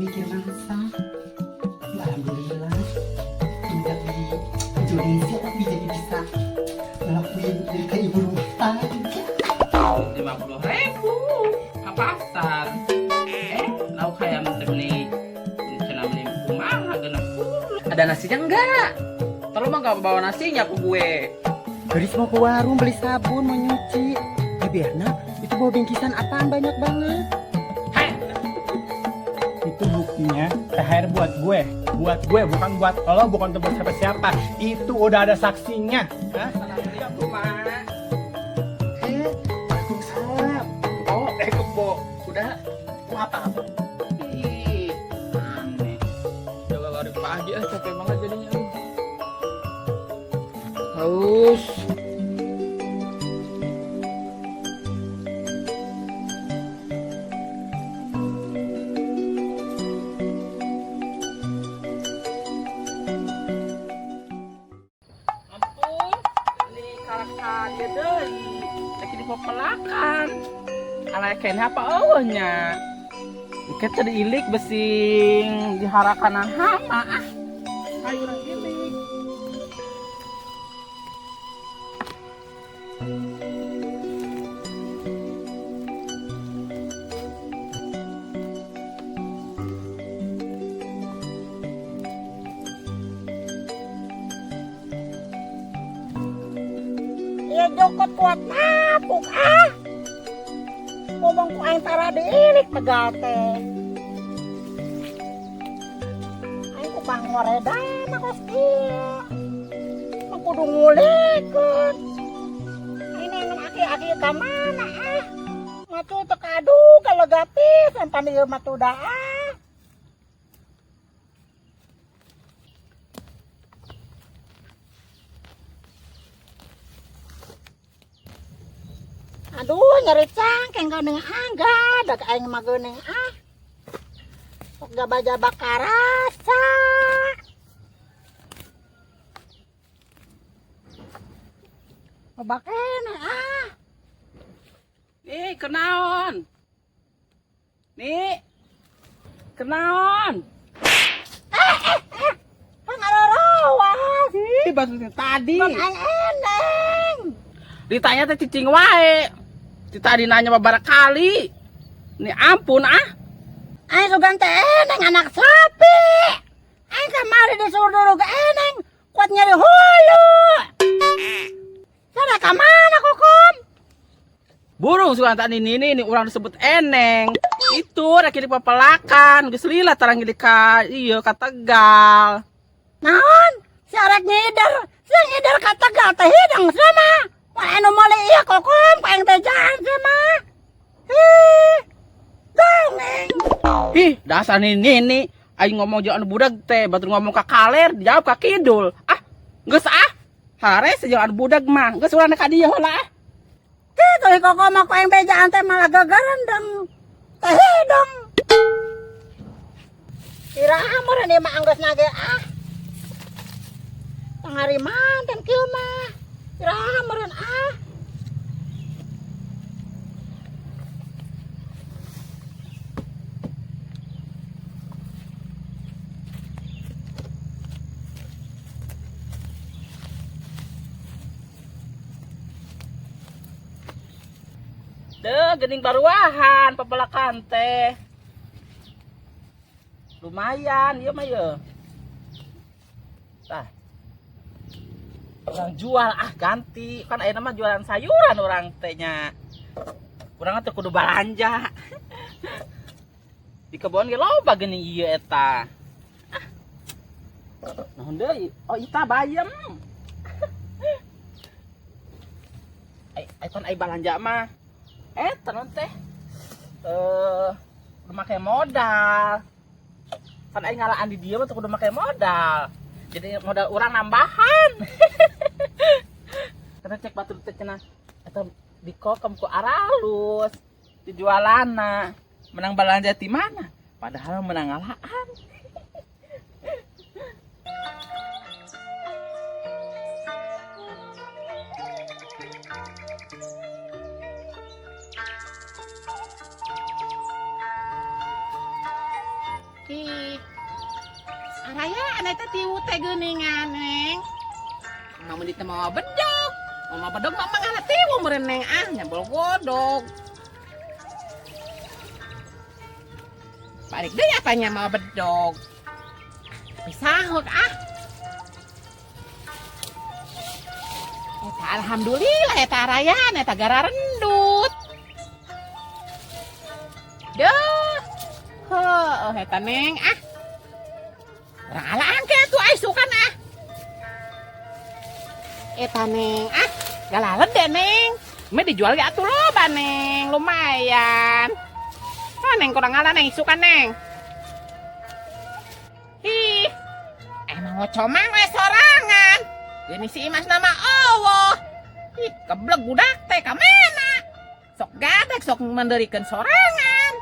Mikir masak. Ya, alhamdulillah. Tinggal di Indonesia tapi jadi bisa ngelakuin jadi kayak ibu rumah tangga. 50.000 ke pasar. Lauk hayam teh beli cenah beli kumaha 60. Ada nasinya enggak? Tolong mah gak bawa nasinya ke gue. Gadis mau ke warung beli sabun, mau nyuci. Eh Berna, itu bawa bingkisan apaan banyak banget? Hei, Itu buktinya THR buat gue. Buat gue, bukan buat lo, bukan untuk siapa-siapa. Itu udah ada saksinya. Hah? Assalamualaikum, Mak. Eh, waalaikumsalam. Oh, kebo. Udah. Mau apa? Ih, aneh. Jaga lari pagi ah, capek banget jadinya. Haus. Ampun, ini karakter dia deui. Lagi di pepelakan. Alay kene apa eueuh nya? Ieu teh diilik besing diharakanan hama ah. Hayu urang ilik. Iya jokot kuat napuk ah. Ngomong ku aing tara diilik tegal teh. Aing ku pangoredan kos kieu. Mah kudu ngulikeun. Aing nengen aki-aki ka mana ah. Matu teu kadu kalega pisan pan ieu mah tuh da ah. Aduh, nyeri cangkeng geuning angga, dak aing mah geuning ah. Sok jaba-jaba karasa. Loba keneh ah. Nih, kenaon? Nih. Kenaon? Pangarorowas. Ih, batu tadi. Mun aing eneng. Ditanya teh cicing wae. Ti tadi nanya beberapa kali. Nih ampun ah. Aing sugan teh eneng anak sapi. Aing kamari disuruh dulu ke eneng, kuat nyeri hulu. Sada ka mana kokom? Burung sugan tadi nini ini orang disebut eneng. Itu rek di pepelakan, geus lila tarang di ka ieu ka Tegal. Naon? Si arek ngider, si ngider ka Tegal teh hidang sama. Wah anu meuli ieu kokom, ku aing teh jahan sama. Ih. Dongeng. Ih, dasar nini ini aing ngomong jeung anu budak teh, batur ngomong ka kaler, dijawab ka kidul. Ah, geus ah. Hares jeung anu budak mah, geus urang ka dieu heula ah. Kitu hi kokom mah ku aing bejaan teh malah gagarendeng. Teh hidung. Iraha meureun ieu mah anggeus nage ah. Tangari manten kieu mah. Iraha meureun ah. Deh, gening baruahan pepelakan teh. Lumayan, ieu mah ieu. Tah. Orang jual ah ganti, kan ayeuna mah jualan sayuran orang teh nya. Urang teh kudu balanja. Di kebon ge loba geuning ieu eta. Ah. Naon deui? Oh, ita bayam. Ai, ai pan ai balanja mah. Eta naon teh? Kudu make modal. Pan aing ngalaan di dieu mah teu kudu make modal. Jadi modal urang nambahan. Karena cek batur teh cenah eta dikokem ku aralus dijualana. Menang balanja di mana? Padahal menang ngalaan. Ki Arayaan eta tiwu teh geuningan, Neng. Mama di teh mawa bedog. Mama bedog mama ngala tiwu meureun, Neng, ah nyabol godog. Balik deui apanya mawa bedog. Pisahuk ah. Eta alhamdulillah eta arayaan eta gara rendut. Duh. Heuh eta, Neng, ah. Urang ala angke atuh ai sukan ah. Eta, Neng, ah, galaled deh, Neng. Me dijual ge atuh loba, Neng, lumayan. Ah, Neng, kurang ala, Neng, isukan, Neng. Ih, emang ngocomang we sorangan. Gini si Imas nama Allah. Ih, keblek budak teh ka mana? Sok gadek sok menderikeun sorangan.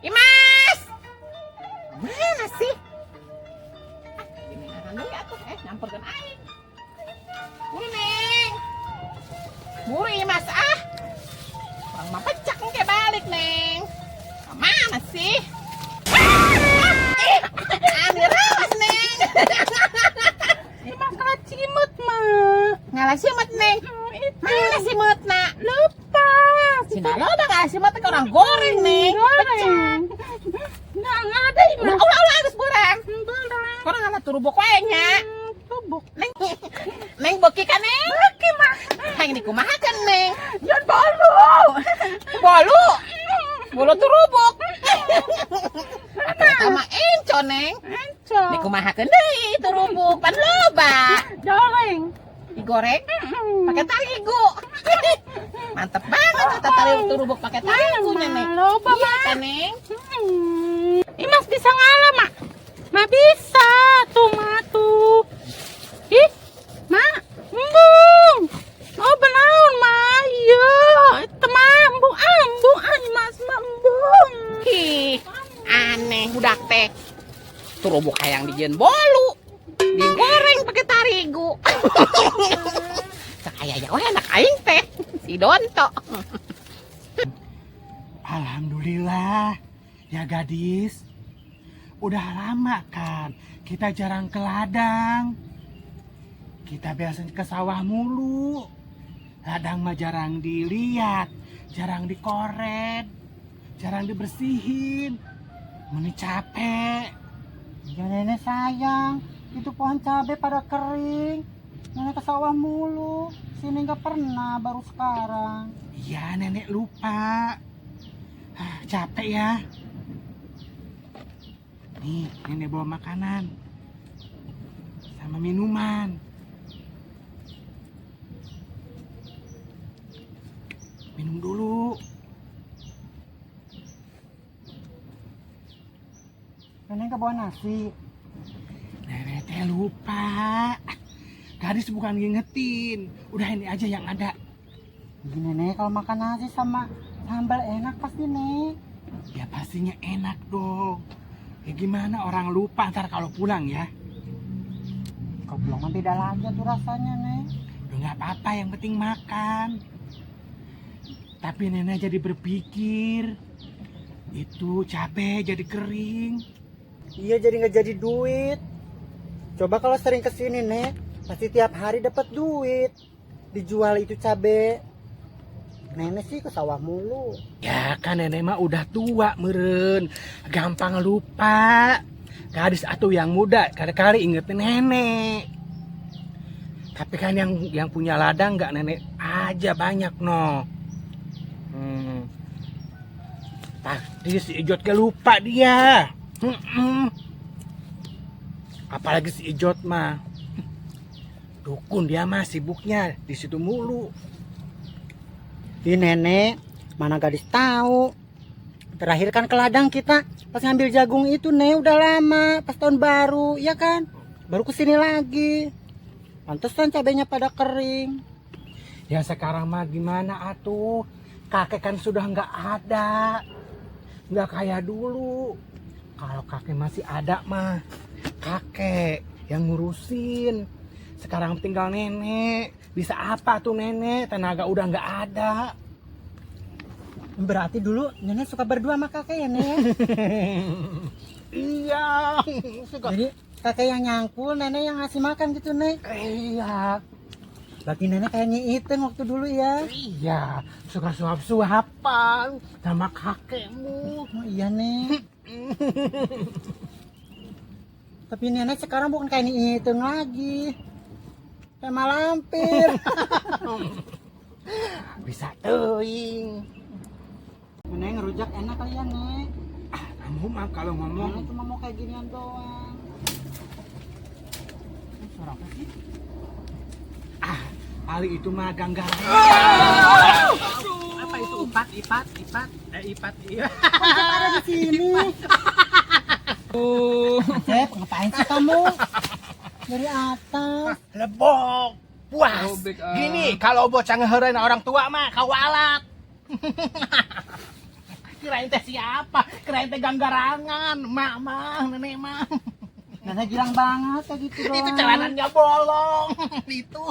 Imas! Mana sih? Ah, gini ngaran deui atuh, nyamperkeun aing. Buru, Neng. Buru Imas ah. Urang mah pecak engke balik, Neng. Ka mana sih? Ah, ih, rawas, Neng. Imas ngala cimut, mah. Ngala cimut, Neng. Mana simutna? Lepas. Sina loba ngala simut teh orang goreng, Neng. Goreng. Nah, nggak ada Imas. Ulah, ulah, ulah, geus beurang. Beurang. Korang ngala turubuk wae nya. Tubuk. Neng, Neng beuki kan, Neng? Beuki, mah. Hayang dikumahakeun, Neng? Jangan bolu. Bolu. Bolu turubuk. Eta mah enco, Neng. Enco. Dikumahakeun deui turubuk pan loba. Goreng. Digoreng pakai tarigu. Mantep banget eta tari turubuk pakai tarigu nya, Neng. Loba, Iya mah. kan, Neng? Imas bisa ngalah, Mak. Ma bisa tuh, Ma tuh. Ih, Ma, embung. Oh, benaun, Ma. Iya, itu mah embung, ah, embung, ah, Imas mah embung. Ih, aneh budak teh. Turubuk hayang dijieun bolu. Digoreng pakai tarigu. Cek aya ya we anak aing teh, si Donto. Alhamdulillah. Ya gadis. Udah lama kan kita jarang ke ladang. Kita biasanya ke sawah mulu. Ladang mah jarang dilihat, jarang dikoret, jarang dibersihin. Meni capek. Ya nenek sayang, itu pohon cabai pada kering. Nenek ke sawah mulu, sini nggak pernah, baru sekarang. Iya, nenek lupa. Ah, capek ya. Nih, nenek bawa makanan sama minuman. Minum dulu. Nenek nggak bawa nasi. Nenek teh lupa. Gadis bukan ngingetin. Udah ini aja yang ada. Gini nenek, kalau makan nasi sama sambal enak pasti, Nek. Ya pastinya enak dong. Ya gimana orang lupa ntar kalau pulang ya. Kalau pulang mah beda lagi tuh rasanya, Nek. Udah nggak apa-apa, yang penting makan. Tapi nenek jadi berpikir, itu capek jadi kering. Iya, jadi nggak jadi duit. Coba kalau sering kesini, Nek, pasti tiap hari dapat duit. Dijual itu cabe. Nenek sih ke sawah mulu. Ya kan nenek mah udah tua meren, gampang lupa. Gadis atau yang muda kali-kali ingetin nenek. Tapi kan yang punya ladang nggak nenek aja banyak no. Pasti si Ijot ke lupa dia. Apalagi si Ijot mah. Dukun dia mah sibuknya di situ mulu. Ih nenek, mana gadis tahu. Terakhir kan ke ladang kita pas ngambil jagung itu, Nek, udah lama, pas tahun baru, ya kan? Baru kesini lagi. Pantesan cabenya pada kering. Ya sekarang mah gimana atuh? Kakek kan sudah nggak ada. Nggak kayak dulu. Kalau kakek masih ada mah, kakek yang ngurusin. Sekarang tinggal nenek. Bisa apa tuh nenek? Tenaga udah nggak ada. Berarti dulu nenek suka berdua sama kakek ya, Nek? Iya, suka. Jadi kakek yang nyangkul, nenek yang ngasih makan gitu, Nek. Iya. Berarti nenek kayak Nyi Iten waktu dulu ya. Iya, suka suap-suapan sama kakekmu. Oh iya, Nek. Tapi nenek sekarang bukan kayak Nyi Iten lagi. Kayak malampir. Bisa teuing. Nenek ngerujak enak kali ya, Nek. Ah, kamu mah kalau ngomong Nenek cuma mau kayak ginian doang. Ini suara apa sih? Ah, Ali itu mah ganggang. Apa itu ipat ipat ipat ipat iya. Kok ada di sini? Cep, ngapain sih kamu? Dari atas. Lebok, puas. Robek, ah. Gini, kalau bocah ngeheureun orang tua mah kawalat. Kirain teh siapa? Kirain teh ganggarangan, mak mah, nenek mah. Nenek girang banget kayak gitu doang. Itu celananya bolong. Itu.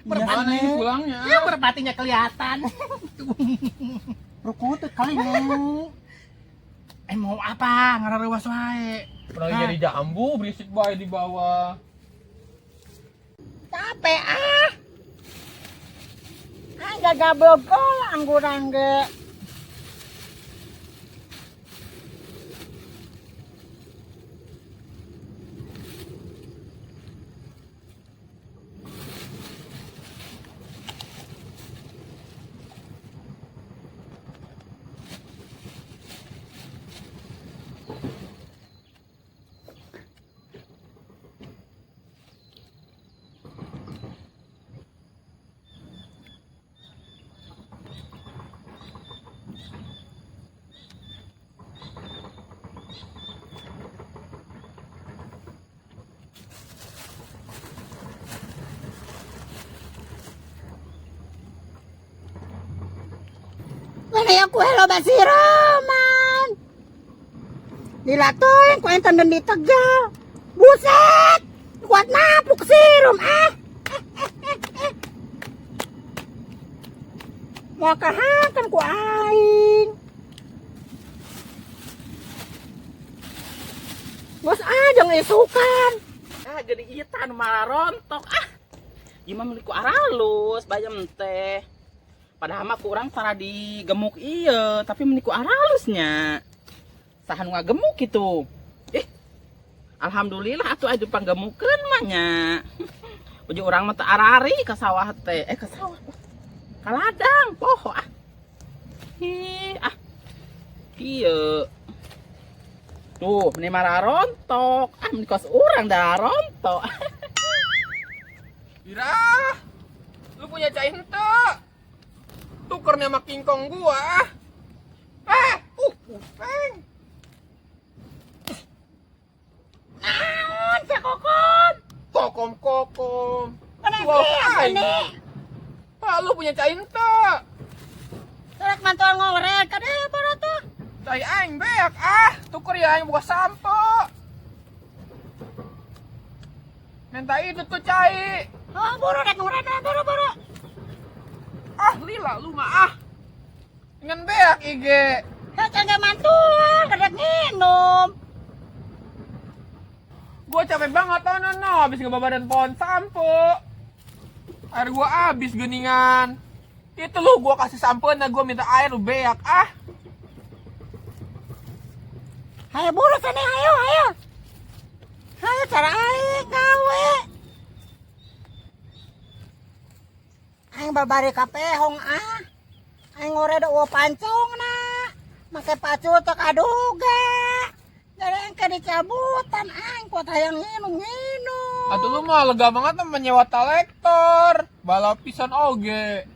Iya, Merpati, Nek. Pulangnya. ya merpatinya kelihatan. Rukutut kali, Nek. Mau apa? Ngarareuwas wae. Pernah jadi jambu berisik bae di bawah. Capek ah. Ah jaga bogol angguran ge. Mana yang kue loba siroman. Dilatuin kue tenden di Tegal. Buset, kuat napuk sirum ah. Mau kahakan ku aing. Bos aja ngisukan. Ah jadi ieu tah anu malah rontok ah. Ieu mah milik ku aralus bayam teh. Padahal mah kurang tara digemuk ieu, tapi meuni ku aralusnya. Saha nu ngagemuk kitu? Alhamdulillah atuh aya panggemukeun mah nya. Uji urang mah teu arari ka sawah teh. Ka sawah. Ka ladang poho ah. Hi ah. Ieu. Tuh, meni marah rontok. Ah, meni kos urang dah rontok. Irah, lu punya cai henteu. Tukernya sama kingkong gua. Kupeng. Naon sia kokon? Kokom kokom. Kenapa Wah, ini? Pak, lu punya cai henteu. Surek mantuan ngorek kade bodoh tuh. Cai aing beak ah, tuker ya aing buka sampo. Minta itu tuh cai. Oh, buru rek ngorek buru buru. Ah, lila lu mah ah. Ngan beak ige. Heh, kagak mantuan, kedek minum. Gua capek banget tau no, habis ngebabaran pohon sampo. Air gua habis geningan. Itu lu gua kasih sampo nah gua minta air lu beak ah. Hayo buru sini, hayo, hayo. Hayo cara aing gawe. Aing babari kapehong ah. Aing ngore da eueuh pancongna. Make pacul teu kaduga. Jadi aing ke dicabutan aing kuat hayang nginum-nginum. Atuh lu mah lega banget mah menyewa talektor. Balap pisan oge.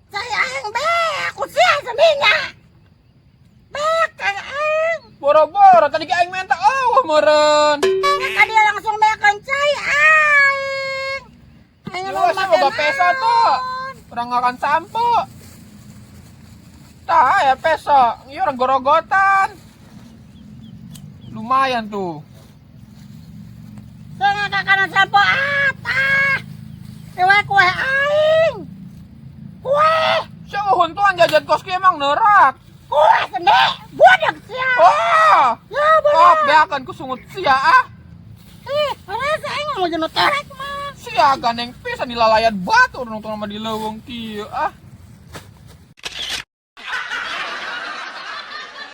Saya aing beak ku sia seninya. Beak cai aing. Boro-boro tadi aing minta eueuh meureun. Maka dia langsung beakan cai aing. Aing Lu sih boga peso tuh. Orang ngakan sampo. Tah ya peso, ieu orang gorogotan. Lumayan tuh. Saya ngakakan sampo atah. Dewe kue aing. Kue Nungtungan jajan kos kieu emang neurak. Kuas nek, budak sia. Oh. Ya bener. Kop beakan ku sungut sia ah. Ih, rasa aing ngomong jeung nu torek mah. Sia gandeng pisan dilalayan batur nungtungan mah di leuweung kieu ah.